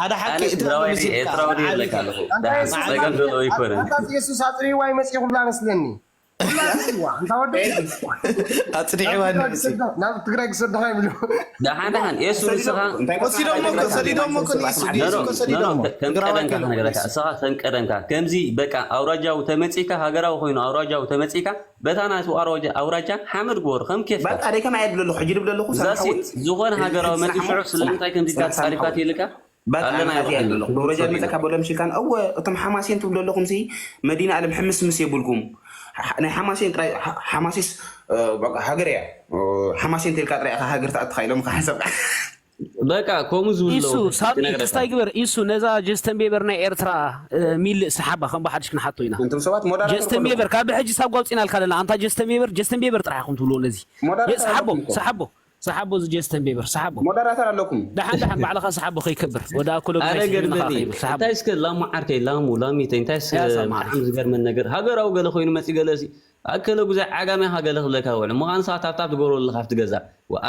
ሓደ ሓቂ ኣነ እቲ ትግራዋይ መልስ ኢልካ ኤርትራዊ ድየ መዓቢ ይብለካ ኣለኹ። ኣንታይ ደሓን ስማ ጸገም ዘሎ ኣይኮነን። ኣንታ ኢየሱስ ኣጽሪዋ ይመጽእ ይኹላ መስለኒ። ኩላ ኣጽሪዋ። እንታ ወደ ኣጽኒዕዋ ንርእሲ ናብ ትግራይ ክሰድኻ ይብሉ። ደሓን ደሓን ኤሱ ንስኻ ወሲዶሞ እኮ ሰዲዶሞ እኮ ንሱ ኖ፣ ዲሱ ኖ፣ እኮ ኖ፣ ሰዲዶሞ ኖ፣ ከም ትግራዋይ ቀደምካ ከይኑ ክነግረካ ንሱ እስኻ ከም ቀደምካ ከምዚ በቃ ኣውራጃዊ ተመጺካ ሃገራዊ ኮይኑ ኣውራጃዊ ተመጺካ በታ ናቱ ኣውራጃ ኣውራጃ ሓመድ ግበሩ ከም ኬፍካ በቃ ደይ ከማይ ድብለ ኣለኹ ሕጂ ድብለ ኣለኹ ዛሲ ዝኾነ ሃገራዊ መጺ ሽዑ ስለምንታይ ከምዚ ኢልካ ተጻሪፋት ኢልካ ኣለና ኣለና ኣለኹ ደረጃ መፀካ በሎም ሽልካን እወ እቶም ሓማሴን ትብሉ ኣለኹም ሲ መዲና ኣለም ሕምስ ምስ የብልኩም ናይ ሓማሴን ጥራይ ሓማሴስ በቃ ሃገር እያ ሓማሴን ተልካ ጥራይ ኢኻ ሃገር ትኣትኻ ኢሎም ሓንሳብ በቃ ከምኡ ዝብሉ ኢሱ ኣለዉ ሳሚ ክነግረካ ክስታይ ግበር ኢሱ ነዛ ጀስተን ቤበር ናይ ኤርትራ እ፣ ሚልእ ሰሓባ ከም ብሓድሽ ክንሓቶ ኢና እንቶም ሰባት ሞዳራተር ጀስተን ቤበር ካብ ሕጂ ሳብ ጓውፂና ልካ ለና ኣንታ ጀስተን ቤበር ጀስተን ቤበር ጥራሕ ኢኹም ትብልዎ ነዚ ሞዳራተር ሰሓቦ ኣለኩም እኮ። ሰሓቦ ሰሓቦ እዚ ጀስተን ቤበር ሰሓቦ ሞዳራተር ኣለኩም ደሓን ደሓን ባዕልኻ ሰሓቦ ከይከብር ወደ ኣኮሎ ኣነ ግዛይ ስሒብና ገርመኒ ከይብል ሰሓቦ እንታይ እስከ ላሙ ዓርከይ ላሙ ላሚተ እንታይ እስከ ያ ሳማ ዓርከይ። ብጣዕሚ ዝገርመን ነገር ሃገራዊ ገለ ኮይኑ መፂ ገለ ሲ ኣከለ ጉዛይ ዓጋመ ኢኻ ገለ ክብለካ ውዕል ምዃን ንስኻ ታብታብ ትገብሮ ኣለኻ ኣብቲ ገዛ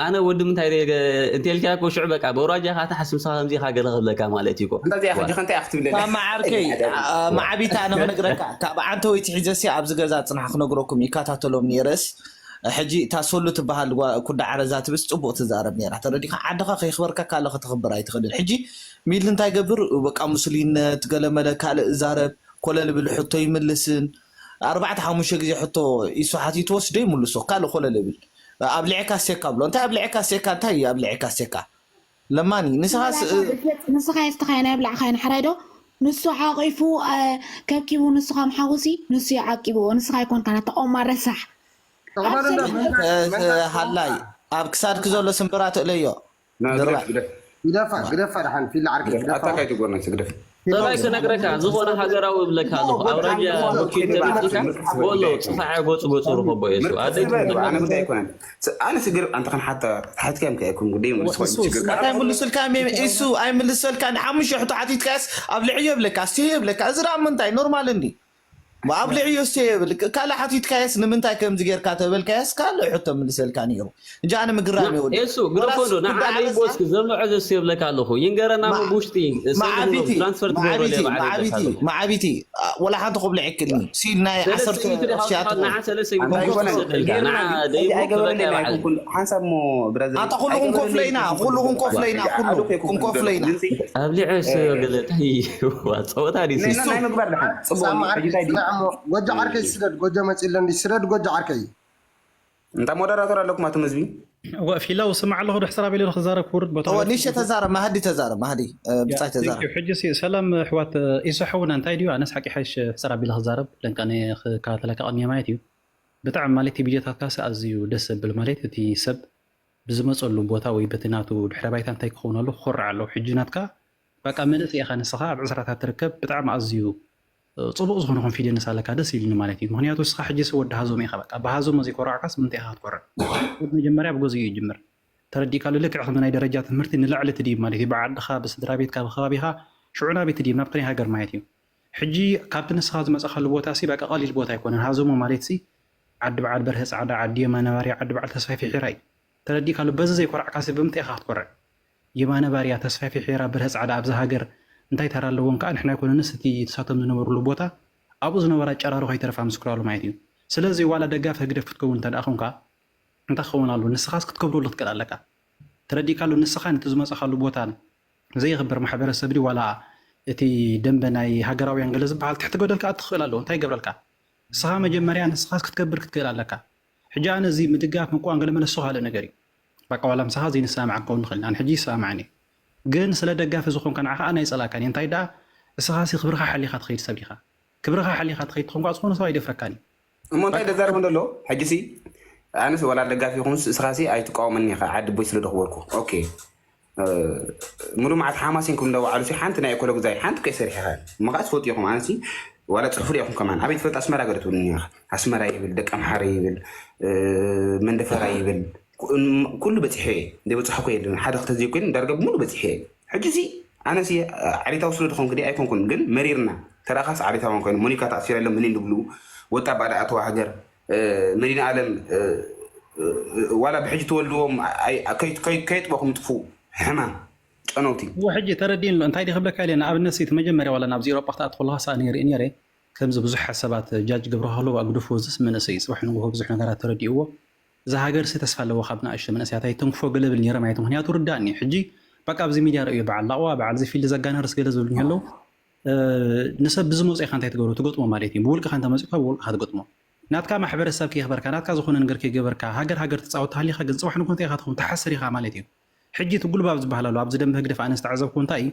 ኣነ ወዲ ምንታይ ደ እንቴልካ እኮ ሽዑ በቃ በውራጃ ኻ ተሓስብ ንስኻ ከምዚ ኢኻ ገለ ክብለካ ማለት እዩ እኮ እንታይ እዚኣ ሕጂ ከንታይ ክትብለኒ ሳማ ዓርከይ ማዕቢታ ኣነ ክነግረካ ካብ ዓንተ ወይ ትሒዘሲ ኣብዚ ገዛ ፅንሓ ክነግረኩም ይከታተሎም ነይረስ ሕጂ እታ ሶሉ ትበሃል ጓ- ኩዳ ዓረዛ ትብስ ፅቡቅ ትዛረብ ነይራ ተረዲካ ዓድኻ ከይክበርካ ካለ ከተኽብር ኣይትኽእልን ሕጂ ሚል እንታይ ገብር በቃ ሙስሊነት ገለመለ ካልእ እዛረብ ኮለል ብል ሕቶ ይምልስን ኣርባዕተ ሓሙሽተ ግዜ ሕቶ ይሱ ሓቲትዎ ስደ ይምልሶ ካልእ ኮለል ብል ኣብሊዕካ ሴካ ብሎ እንታይ ኣብሊዕካ ሴካ እንታይ እዩ ኣብሊዕካ ሴካ ለማኒ ንስኻስ ንስኻ የስተኻዮ ናይ ብላዕኻዮ ንሓራይ ዶ ንሱ ሓቂፉ አ፣ ከብኪቡ ንስኻ ምሓውሲ ንሱ ይዓቂብዎ ንስኻ ይኮንካ ነታ ኦማ ረሳሕ ሃላይ ኣብ ክሳድክ ዘሎ ስምብራ ትእለዮ ግደፋ ግደፋ ደሓን ፊል ዓርኪ ግደፋ ኣታካይ ትጎርና ግደፍ ሰብኣይ ክነግረካ ዝኾነ ሃገራዊ እብለካ ኣለኹ ኣውራጃ ሞኪት ተመሲልካ ወሎ ፅፋዐ ጎፁ ጎፁ ርኸቦ የሱ ኣደይ ኣነ ጉዳይ ኣይኮነን ኣነ ስግር ኣንተ ከን ሓታ ሓትካ ምካ ይኩም ጉዳይ መልስኮን ሽግር እንታይ ምልስልካ ኢሱ ኣይምልሰልካ ሓሙሽተ ሕቶ ሓቲትካስ ኣብ ልዕዮ ይብለካ እስቲ ይብለካ እዚ ደኣ ምንታይ ኖርማል እንዲ ኣብ ልዕዮ እስቲ ይብል ካልእ ሓቲትካየስ ንምንታይ ከምዚ ጌርካ ተበልካየስ ካልእ ሕቶ ምልሰልካ ነይሩ እንጂ ኣነ ምግራም ይወድ ኤሱ ግደፎ ዶ ንዓለይ ቦስክ ዘሎ ዕዘስ የብለካ ኣለኹ ይንገረና ብውሽጢ ማዓቢቲ ትራንስፈር ትገብሮ ማዓቢቲ ለየ ባዕለይ ማዓቢቲ ኣለኹ ማዓቢቲ ወላ ሓንቲ ክብልዐክኒ ሲል ናይ ዓሰርተ ፊያት ንዓ ሰለስተ ይብሉ እንታይ ይኮነን ክሰደልካ ንዓ ደይቡ እንታይ ገበረለይ ክበካ ናይ ባዕለይ ኩን ሓንሳብ ሞ ብራዘር ኣታ ኩሉ ክንኮፍለ ኢና ኩሉ ክንኮፍለ ኢና ኩሉ ክንኮፍለ ኢና ኣብ ልዕዮ ሰዮ ገለ እንታይ እዩ ዋ ፀወታ ድዩ ናይ ምግባር ድሓን ጽቡቅ ሕጂ እንታይ ድዩ ስማዕ እሞ ጎጆ ዓርከይ ስደድ ጎጆ መፂለ እንዲ ስደድ ጎጆ ዓርከይ እንታ ሞደራተር ኣለኩም ኣቱም ህዝቢ እወ ፊላው ስማዕ ኣለኹ ዶ ሕሰራ ቤለ ክዛረብ ክውርድ ቦታ እወ ንሸ ተዛረብ ማህዲ ተዛረብ ማህዲ ብጻይ ተዛረብ ሕጂ ሲ ሰላም ኣሕዋት ኢሱ ሓውና እንታይ ድዩ ኣነስ ሓቂ ሓሽ ሕሰራ ቢለ ክዛረብ ለንቀነ ክከታተለካ ቀኒየ ማለት እዩ ብጣዕሚ ማለት ቪድዮታትካ ሲ ኣዝዩ ደስ ዘብል ማለት እቲ ሰብ ብዝመፀሉ ቦታ ወይ በቲ ናቱ ድሕረ ባይታ እንታይ ክኸውን ኣሎ ክኮርዕ ኣለዎ ሕጂ ናትካ በቃ መንእሰይ ኢኻ ንስኻ ኣብ ዕስራታት ትርከብ ብጣዕሚ ኣዝዩ ፅቡቕ ዝኾነ ኮንፊደንስ ኣለካ ደስ ኢሉኒ ማለት እዩ ምክንያቱ ንስኻ ሕጂ ሲ ወዲ ሃዞም ኢኻ በቃ ብሃዞሞ ዘይኮራዕካስ ምንታይ ኢኻ ክትኮርዕ ወዲ መጀመርያ ብገዝኡ እዩ ይጅምር ተረዲእካሉ ልክዕ ከም ናይ ደረጃ ትምህርቲ ንላዕሊ ትድይብ ማለት እዩ ብዓድኻ ብስድራ ቤትካ ብከባቢኻ ሽዑ ናበይ ትድይብ ናብቲ ናይ ሃገር ማለት እዩ ሕጂ ካብቲ ንስኻ ዝመፀኻሉ ቦታ ሲ በቃ ቀሊል ቦታ ኣይኮነን ሃዞሞ ማለት ሲ ዓዲ በዓል በርሀ ፃዕዳ ዓዲ የማነ ባርያ ዓዲ በዓል ተስፋይ ፊሒራ እዩ ተረዲእካሉ በዚ ዘይኮራዕካ ሲ ብምንታይ ኢኻ ክትኮርዕ የማነ ባርያ ተስፋፊ ሒራ ብርሀ ፃዕዳ ኣብዛ ሃገር እንታይ ተራ ኣለዎም ከዓ ንሕና ኣይኮነንስ እቲ ንሳቶም ዝነበርሉ ቦታ ኣብኡ ዝነበራ ጨራሩ ከይተረፋ ምስክሩ ኣሎ ማለት እዩ ስለዚ ዋላ ደጋፊ ህግደፍ ክትከውን እንተ ደኣ ኮንካ እንታይ ክኸውን ኣሎ ንስኻስ ክትከብረሉ ክትክእል ኣለካ ተረዲእካሉ ንስኻ ነቲ ዝመፀኻሉ ቦታን ዘየኽብር ማሕበረሰብ ድዩ ዋላ እቲ ደንበ ናይ ሃገራውያን ገለ ዝበሃል ትሕቲ ገደል ክኣቱ ክኽእል ኣለዎ እንታይ ይገብረልካ ንስኻ መጀመርያ ንስኻስ ክትከብር ክትክእል ኣለካ ሕጂ ኣነ እዚ ምድጋፍ ምቋም ገለ መለሱ ካልእ ነገር እዩ በቃ ዋላ ምሳኻ ዘይንሰማማዕ ክኸውን ንኽእል ኣነ ሕጂ ይሰማማዕኒ ግን ስለ ደጋፊ ዝኾንካ ንዓኻ ኣነ ኣይጸላእካን እየ እንታይ ደኣ እስኻሲ ክብርኻ ሓሊኻ ትኸይድ ሰብ ኢኻ ክብርኻ ሓሊኻ ትኸይድ ትኾንኳ ዝኾነ ሰብ ኣይደፍረካን እዩ እሞ እንታይ ደዛረቡ እንደሎ ሕጂ ሲ ኣነስ ወላ ደጋፊ ይኹንስ እስኻሲ ኣይትቃወመኒ ኢኻ ዓዲ ቦይ ስለ ደኽበርኩ ኦኬ ሙሉእ መዓት ሓማሴን ከም እንዳወዓሉ ሲ ሓንቲ ናይ ኤኮሎግዛይ ሓንቲ ከይ ሰሪሕኻ እሞ ከዓ ትፈልጡ ኢኹም ኣነሲ ዋላ ፅሑፍ ሪኢኹም ከማን ኣበይ ትፈልጥ ኣስመራ ገለ ትብሉኒ ኢኻ ኣስመራ ይብል ደቂ ኣምሓረ ይብል መንደፈራ ይብል ኩሉ በፂሐ እየ ዘይበፅሐኩ የለን ሓደ ክተዘይኮይኑ ዳርጋ ሙሉ በፂሐ እየ ሕጂ ሲ ኣነሲ ዓሌታዊ ስለ ዝኾንኩ ዲ ኣይኮንኩን ግን መሪርና ተራኻስ ዓሌታውያን ኮይኑ ሞኒካ ተኣሲራ ሎም ምን ንብሉ ወጣ ባዳ ኣተዋ ሃገር መዲና ኣለም ዋላ ብሕጂ ትወልድዎም ከይጥበኹም ጥፉ ሕማም ጠነውቲ። እወ፣ ሕጂ ተረዲእኒ ኣሎ። እንታይ ድየ ክብለካ ኢለ፣ ንኣብነት፣ እቲ መጀመርያ ዋላ ናብዚ ኤውሮጳ ክትኣቱ ከለኻ ሰኣ ነይረ ነይረ፣ ከምዚ ብዙሕ ሰባት ጃጅ ገብሩ ሃለዉ ኣግድፉ፣ እዚስ መንእሰይ እዩ፣ ጽባሕ ንግሆ ብዙሕ ነገራት ተረዲእዎ፣ እዛ ሃገርሲ ተስፋ ኣለዎ ካብ ንኣሽቱ መንእሰያት ኣይተንክፎ ገለ ብል ነይረ ማለት እዩ። ምኽንያቱ ርዳእኒ። ሕጂ በቃ ኣብዚ ሚድያ ርእዮ፣ በዓል ላቕዋ፣ በዓል እዚ ፊልድ ዘጋነርስ ገለ ዝብሉኒ ኣለዉ። እ፣ ንሰብ ብዝመጾ ኢኻ እንታይ ትገብሮ? ትገጥሞ ማለት እዩ። ብውልቅኻ እንተመጺእካ ብውልቅኻ ትገጥሞ። ናትካ ማሕበረሰብ ከየኽበርካ፣ ናትካ ዝኾነ ነገር ከይገበርካ፣ ሃገር ሃገር ትጻወት ተሃሊኻ ግን ጽባሕ ንግሆ እንታይ ኢኻ ትኸውን? ትሓስር ኢኻ ማለት እዩ። ሕጂ እቲ ጉልባብ ዝበሃል ኣሎ፣ ኣብዚ ደንበ ህግደፍ ኣነ ዝተዓዘብኩ እንታይ እዩ?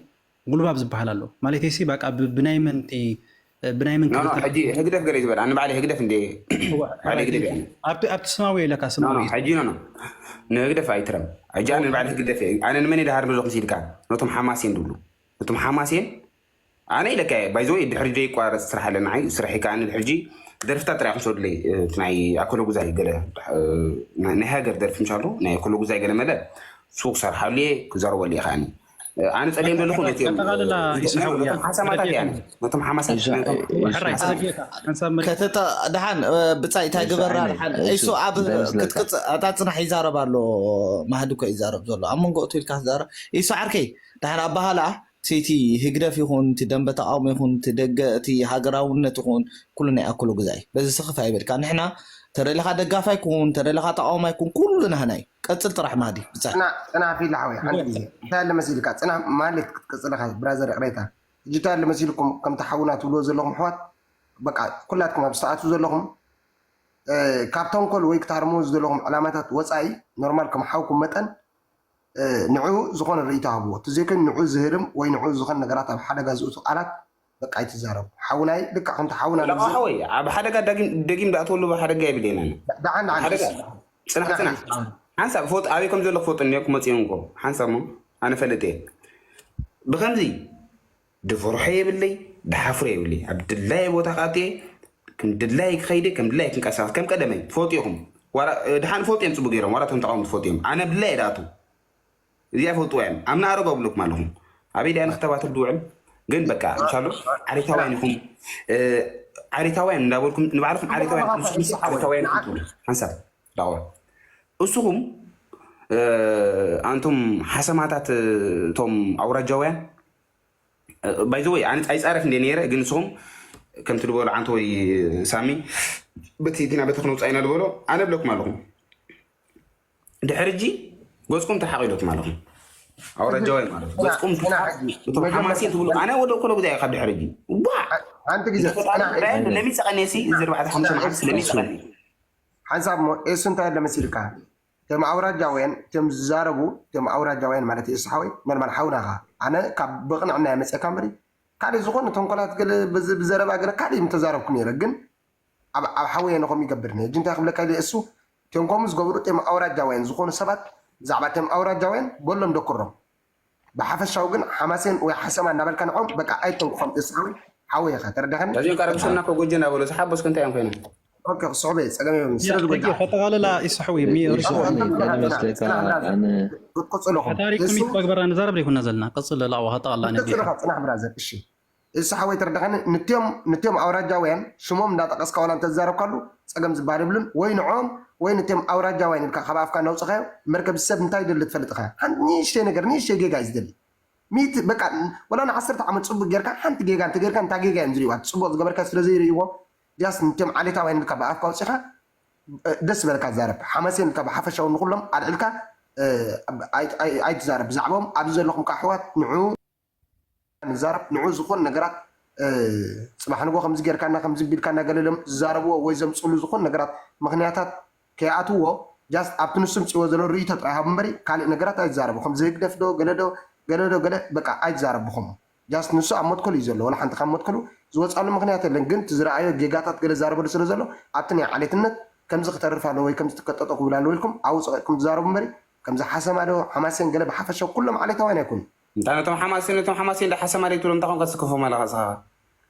ጉልባብ ዝበሃል ኣሎ። ማለተይሲ በቃ ብ-፣ ብናይ መን እቲ፣ ብናይ መን ኖ፣ ኖ፣ ክልተ ሕጂ ህግደፍ ገለ ዝበል፣ ኣነ ባዕለይ ህግደፍ እንደ እዋ፣ ባዕለይ ህግደፍ እየ። ኣብቲ፣ ኣብቲ ስማዊ ኣለካ፣ ኖ፣ ኖ፣ ስማዊ። ሕጂ ኖ፣ ኖ። ንህግደፍ ኣይትረም። ሕጂ ኣነ ባዕለይ ህግደፍ እየ። ኣነ ንመን እየ ድሃርም ዘለኹ ሲልካ? ነቶም ሓማሴን ድብሉ። ነቶም ሓማሴን ኣነ ኢለካ እየ። ባይ ዘ ወይ ድሕሪ ዘይቋረጽ ስራሕ ኣለና። ኣይ ስራሐይ ከኣ ንድሕሪ ሕጂ ደርፍታት ጥራይ ክምሰዱለይ፣ እ፣ እቲ ናይ ኣከለ ጉዛይ ገለ፣ እ፣ ናይ፣ ናይ ሃገር ደርፊ ምሻሉ፣ ናይ ኣከለ ጉዛይ ገለ መለ፣ ሱቕ ሰርሓሉ እየ፣ ክዛረበሉ እየ ከኣኒ። እ፣ ኣነ ጸሊኦም ዘለኹ ነቲ፣ ኣጠቓልላ እ፣ ይስሐው እያ። ነቶም ሓሳማታት እየ ኣነ። ነቶም ሓማሳት፣ እዛ ነቶም ሕራይ ሓሳብ ተዘጊኻ ሓንሳብ መሪ ከተተ-፣ ደሓን፣ እ፣ ብጻይ እንታይ እሱ ግበራ ኣይነ-፣ ደሓን። እሱ እሱ ኣብ እንታይ መስለካ? ክትቅጽ-፣ ኣታ ጽናሕ ይዛረብ ኣሎ፣ ማህዲ እኮ ይዛረብ ዘሎ። ኣብ መንጎ እቱ ኢልካ ትዛረብ። እሱ ዓርከይ፣ ደሓን ኣበሃላ፣ እቲ ህግደፍ ይኹን፣ እቲ ደንበ ተቃውሞ ይኹን፣ እቲ ደገ፣ እቲ ሃገራውነት ይኹን፣ ኩሉ ናይ ኣክሎ ግዛይ። በዚ ስኽፍ ኣይበልካ። ንሕና ተደለኻ ደጋፋይ ኩን፣ ተደለኻ ተቃዋማይ ኩን፣ ኩሉ ናህና እዩ። ቀጽል ጥራሕ ማህዲ፣ ብጻይ። ጽና-፣ ጽናሕ ፊላ ሓወይ፣ ሓንቲ ግዜ። እንታይ ኣለ መሲልካ? ጽናሕ ማለት ክትቀጽል ኢኻ፣ ብራዘር፣ ይቕሬታ። ሕጂ እንታይ ኣለ መሲልኩም፣ ከምቲ ሓውና ትብልዎ ዘለኹም ኣሕዋት፣ በቃ፣ ኩላትኩም ኣብ ዝተኣትፉ ዘለኹም፣ እ፣ ካብ ተንኮል ወይ ክትሃርምዎ ዝደለኹም ዕላማታት ወጻኢ፣ ኖርማል ከም ሓውኩም መጠን፣ እ፣ ንዕኡ ዝኾነ ርእይቶ ሃብዎ። እቲ ዘይኮይኑ ንዕኡ ዝህርም ወይ ንዕኡ ዝኾነ ነገራት ኣብ ሓደጋ ዝእቱ ቃላት በቃ ኣይትዛረቡ። ሓውናይ፣ ልክዕ ከምቲ ሓውና ለማ ንዚ-፣ ሓወይ፣ ኣብ ሓደጋ ዳጊም-፣ ደጊም ዳእተወሉ ሓደጋ የብለይን ኣነ። ደሓን፣ ደሓን፣ ሓደጋ። እሺ። ጽናሕ፣ ደሓን፣ ጽናሕ። እሺ። ሓንሳብ ፎጥ-፣ ኣበይ ከም ዘለኹ ፎጥ እኒኦ ክመጽእ እንኮ። ሓንሳብ እሞ፣ ኣነ ፈለጥ እየ። ብኸምዚ ድፍርሖ የብለይ፣ ድሓፍሮ የብለይ። ኣብ ድላየ ቦታ ክኣትየ፣ ከም ድላየ ክኸይደ፣ ከም ድላየ ክንቀሳቐስ፣ ከም ቀደመይ። ትፈልጡ ኢኹም። ዋላ፣ እ፣ ድሓን ፈልጡ እዮም ጽቡቅ ገይሮም፣ ዋላ እቶም ተቃወምቲ ፈልጡ እዮም። ኣነ ብድላየ ድኣቱ። እዚኣ ፈልጥዋ እዮም። ኣምና ኣረጋው ብለኩም ኣለኹም። ኣበይ ድኣ ንክተባተብ ድውዕል? ግን በቃ፣ ምሻሉ፣ ዓሌታውያን ኢኹም፣ እ፣ ዓሌታውያን እንዳበልኩም፣ ንባዕልኹም ዓሌታውያን፣ ንስኹም ዓሌታውያን ኢኹም ትብሉ። ሓንሳብ፣ ዳዋ። እስኹም፣ እ፣ ኣንቱም ሓሰማታት፣ እ፣ እቶም ኣውራጃውያን፣ ባይ ዘ ወይ፣ ኣነ ኣይጻረፍ እንደ ነይረ፣ ግን ንስኹም ከምቲ ዝበሎ ዓንተ ወይ ሳሚ፣ በቲ፣ እቲ ናበቲ ክንውጻእ ኢና ዝበሎ፣ ኣነ እብለኩም ኣለኹ። ድሕሪ ሕጂ ገጽኩም ተሓቕ ኢለኩም ኣለኹ። ኣውራጃውያን ማለት፣ ገጽኩም ተሓቕ፣ እቶም ሓማሴን ትብሉ፣ ኣነ ወደ እኮ ለጉዛ እየ ካብ ድሕሪ ሕጂ። ዋ! ሓንቲ ግዜ፣ ጽናሕ፣ ለሚጸቐኒ ሲ፣ እዚ ኣርባዕተ ሓሙሽተ መዓልቲ ለሚጸቐኒ። ሓንሳብ እሞ፣ ኤሱ እንታይ ኣለ መሲልካ? እቶም ኣውራጃውያን፣ እቶም ዝዛረቡ፣ እቶም ኣውራጃውያን ማለት እዩ፣ እሱ ሓወይ፣ ኖርማል ሓውና ኢኻ። ኣነ ካብ ብቕንዕና እየ መጺአካ እምበሪ፣ ካልእ ዝኾነ ተንኮላት ገለ ብዝ-፣ ብዘረባ ገለ ካልእ ምተዛረብኩ ነይረ፣ ግን ኣብ፣ ኣብ ሓወይ ነኸም ይገብር ነይ። ሕጂ እንታይ ክብለካ ኢለ እሱ፣ እቶም ከምኡ ዝገብሩ፣ እቶም ኣውራጃውያን ዝኾኑ ሰባት፣ ብዛዕባ እቶም ኣውራጃውያን በሎም ደኩሮም። ብሓፈሻዊ ግን ሓማሴን ወይ ሓሰማ እናበልካ ንዖም፣ በቃ ኣይተንኩኾም፣ እሱ ሓወይ፣ ሓወይ ኢኻ፣ ተረዳኸኒ? እዚኦም ቀረብ ሰምና እኮ ጎጀ እናበሉ ዝሓበስኩ እንታይ እዮም ኮይኖም? ኦኬ፣ ክስዕቡ እየ፣ ጸገም የብሉን። ስለ ዝጎዳ። ከጠቓልላ ይስሕው እዩ። እሱ ርሱዕ ኣነ፣ ኣነ መስለካ፣ ኣነ ክትቅጽሉ ኢኹም። ታሪክ እሱ ኮሚት መግበራ ንዛረብ ዘይኮና ዘለና። ቀጽል ላዕዋ ከጠቓልላ ክትቅጽል ነቢዐ። ኢኻ፣ ጽናሕ ብራዘር። እሺ። እሱ ሓወይ ተረዳኸኒ? ንትዮም፣ ንትዮም ኣውራጃውያን ሽሞም እንዳጠቀስካ ዋላ እንተዛረብካሉ ጸገም ዝበሃል የብሉን። ወይ ንዖም ወይ ንትዮም ኣውራጃውያን ኢልካ ካብ ኣፍካ እናውጽኻዮ መርከብ ሰብ እንታይ ይደሊ ትፈልጥ ኢኻ። ሓንቲ ንእሽተይ ነገር፣ ንእሽተይ ጌጋ እዩ ዝደሊ። ሚእቲ፣ በቃ፣ ወላ ንዓሰርተ ዓመት ጽቡቅ ጌርካ፣ ሓንቲ ጌጋ እንተ ጌርካ፣ እንታ ጌጋ እዮም ዝርእይዋ። ጽቡቅ ዝገበርካ ስለ ዘይርእይዎ፣ ጃስት ንቶም ዓሌታውያን ኢልካ ብኣፍካ ኣውጺኻ፣ እ፣ ደስ ዝበለካ ዛረብ። ሓማሴን ኢልካ ብሓፈሻዊ ንኹሎም ኣልዒልካ፣ እ፣ ኣይ-፣ ኣይ-፣ ኣይትዛረብ። ብዛዕባኦም ኣብዚ ዘለኹም ከኣ ኣሕዋት ንዑ ንዛረብ፣ ንዑ ዝኾን ነገራት፣ እ፣ ጽባሕ ንግሆ ከምዚ ጌርካና፣ ከምዚ ቢልካና ገለ ኢሎም ዝዛረብዎ ወይ ዘምጽእሉ ዝኾን ነገራት ምኽንያታት ከይኣትዎ፣ ጃስት ኣብቲ ንሱ ምጽእዎ ዘሎ ርእይቶ ጥራይ ሃቡ እምበሪ፣ ካልእ ነገራት ኣይትዛረቡ። ከምዚ ህግደፍ ዶ፣ ገለ ዶ፣ ገለ ዶ፣ ገለ፣ በቃ፣ ኣይትዛረቡ። ብኸምኡ ጃስት ንሱ ኣብ መትከሉ እዩ ዘሎ። ወላ ሓንቲ ካብ መትከሉ ዝወጻሉ ምኽንያት የለን። ግን እቲ ዝረኣዮ ጌጋታት ገለ ዝዛረበሉ ስለ ዘሎ፣ ኣብቲ ናይ ዓሌትነት ከምዚ ክተርፍ ኣለዎ ወይ ከምዚ ትከጠጦ ክብል ኣለዎ ኢልኩም ኣብኡ ጸቂጥኩም ትዛረቡ እምበሪ፣ ከምዚ ሓሰማ ዶ፣ ሓማሴን ገለ ብሓፈሻ ኩሎም ዓሌታውያን ኣይኮኑን። እንታ ነቶም ሓማሴን፣ ነቶም ሓማሴን ዳ ሓሰማ ደይ ትብሎም፣ እንታይ ኮንካ ትስከፎም ኣለኻ ንስኻ?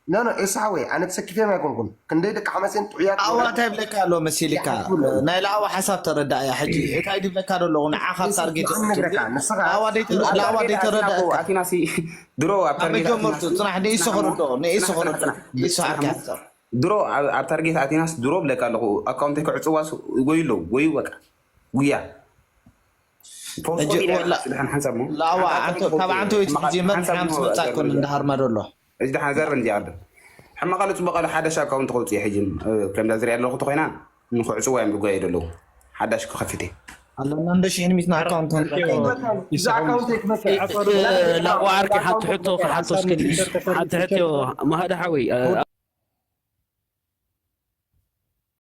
ኖ፣ ኖ፣ ኤሳ ሓወይ፣ ኣነ ተሰኪፈዮም ኣይኮንኩን። ክንደይ ደቂ ሓማሴን ጥዑያት ኣዋ፣ እንታይ ይብለካ ኣሎ መሲልካ? ይሓስቡ ኣለዉ። ናይ ላዕዋ ሓሳብ ተረዳእያ። ሕጂ እንታይ ድብለካ ደለኹ? ንዓኻ ኣብ ታርጌት ንዓን ነግረካ፣ ንስኻ ላዕዋ ደይ ተረ-፣ ኣብ ላዕዋ ታርጌት ደይ ኣቲና ተረዳእካ። እኮ ኣቲናሲ፣ ድሮ ኣብ ኣብ ታርጌት መጀመርቱ ኣቲናሲ፣ ጽናሕ፣ ንኢሱ ጽናሕ፣ ክርድኦ፣ ንኢሱ ጽናሕ፣ ክርድኦ። ጽናሕ፣ ንኢሱ ጽናሕ፣ ጽናሕ። ዓርኪ ሓሳብ። ድሮ ኣብ፣ ኣብ ታርጌት ኣቲናስ ድሮ ብለካ ኣለኹ፣ ኣካውንተይ ክዕጽዋስ ጎዩ ኣለዉ፣ ጎዩ በቃ። ጉያ። ሕጂ ወላ- ድሓን ሓንሳብ ሞ ላዋ ኣንተ ካብ ኣንተ ወይ ትሕጂ መት ሓምስ መጻእ ኮን እንዳሃርማ ደሎ እዚ ድሓን ዘርብ እንዲ ኣርብ ሕማቕ ኣለ ጽቡቕ ኣለ ሓደሽ ኣካውንት ከውጽእ ሕጂ ከምዛ ዝሪኣ ኣለኹ ተኾይና ንክዕጽዋ እዮም ዝጓየ ዘለዉ ሓዳሽ ክኸፍት እየ ኣለና እንደ ሽሕን ሚትና ኣካውንት እዚ ኣካውንት ክመጽእ ላዋ ኣርኪ ሓቲ ሕቶ ክሓቶ እስከ ሓቲ ሕቶ ማሃዳ ሓወይ